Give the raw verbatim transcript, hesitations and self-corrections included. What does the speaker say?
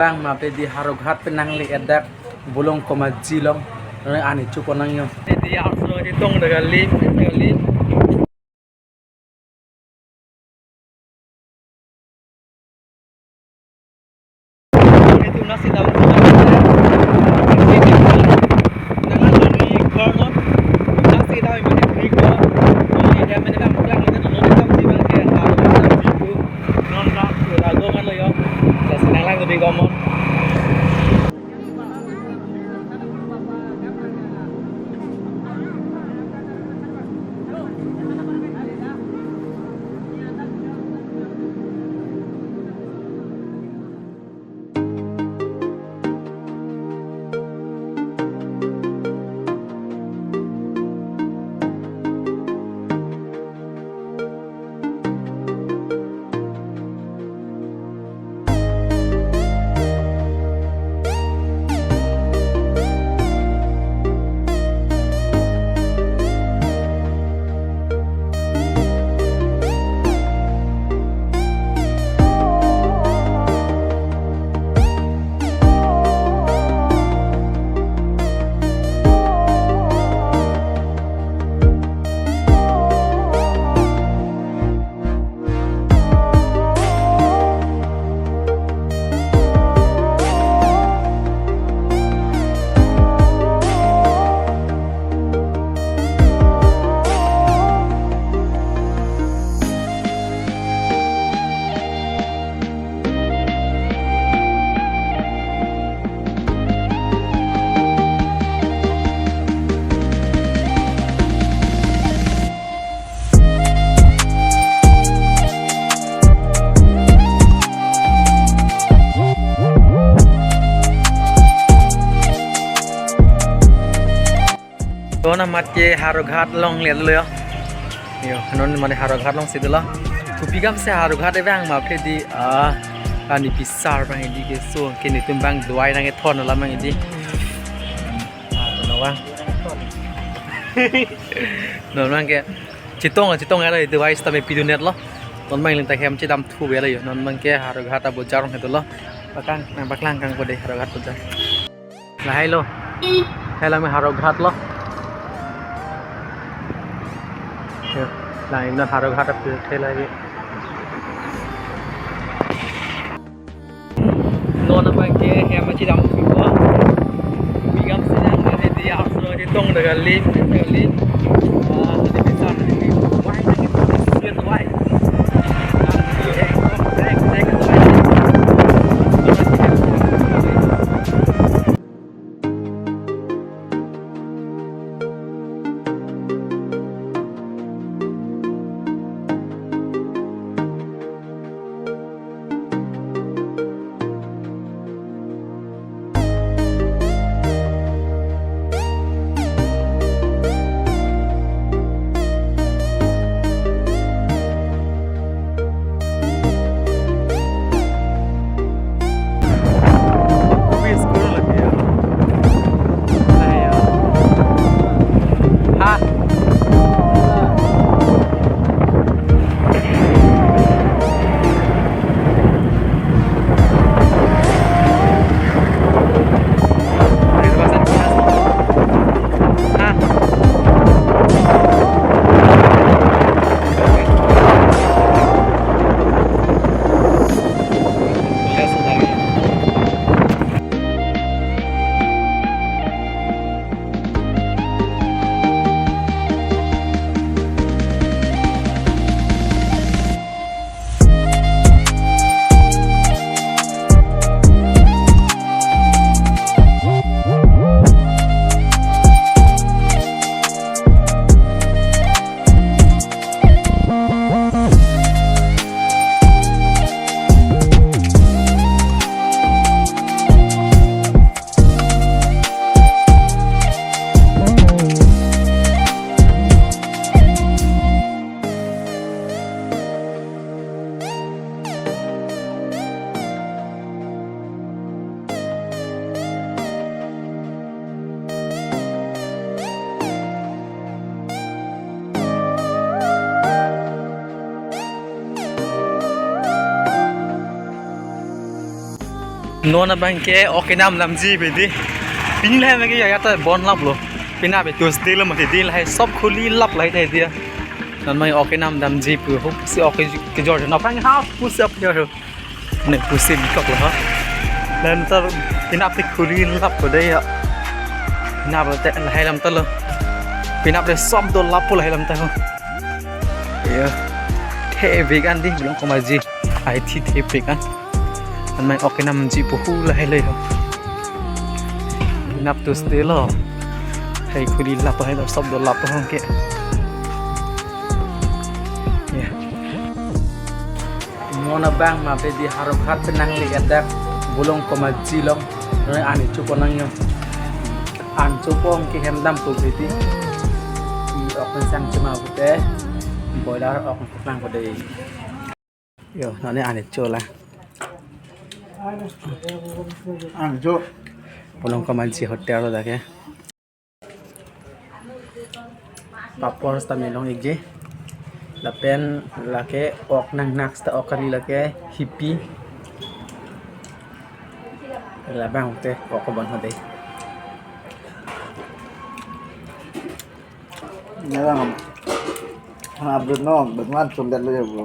Bang ma pe di Howraghat pen nangle-et dak Bolong Komaji along, ani chupon nangji. Pe di arso chetong dak kali, kali. Itu nasi daun. Nangan doni korno. Nasi daun mane beri ko. Ini dia mane bang klang mane doni daun si bang dia. Non ra, ra go kan lo yo. Nasi nanglang doni komon. Non amat ke Howraghat along le lo yo. Yo, non mane Howraghat along si dolo. Kopi kam si Howraghat evang ma pe di, ah, ani pisar bang di keso ke netum bang duai nangkethon alam bang di. Ah, non bang. Non bang ke chetong, chetong ya, device tame pidun-et lo. Non bang ling ta hem chedam thu bela yo. Non bang ke Howraghat abojar along ke dolo. Paklang, nangpaklang kangpo de Howraghat bojar. Lahai lo. Lahai lo me Howraghat lo. Yo, lahai non Howraghat aphi thela ke. Non abang ke hem chedam ko. Bigam senang dari dia arso chetong dak kali, kali. Ah, tadi bisa, tadi bisa. Wah, ini kita lihat, wah. Non abang ke ok kenam damji bedi. Pini lahai abang ke ya ta bon laplo. Pini abang Tuesday lo mati di lahai sob khuli lap lahai tha dia. Non abang ok kenam damji pu ho pusi ok ke, kejor na pang ha pusi ok kejor. Ne pusi bikok lo ha. Lam ta pini abang khuli lap ko dei ya. Pini abang te lahai lam ta lo. Pini abang sob do lappo lahai lam ta ho. Ya. Thepik an di Bolong Komatji. Ai thi thepik an. An mai ok kenam ji pu hu lahai le ho. Nap Tuesday lo. Hai khuli lap lahai lo sob do lap ho ke. Ya. Non abang ma bedi Howraghat penang le adak Bolong Komatji along. Noi ani chupo nang yo. An chupo ke hem dam pu bedi. I ok pen sang chuma pute. Boiler ok nang ko dei. Yo, nane ani chola. Ang jo. Bolong Komatji hotel lo dak ke. Papor seta me long-ikji. Lapen lake ok nangnak seta ok kali lake hipi. Labang te ok bon ho dei. Nang update non, bang man chom det lo ya, bro.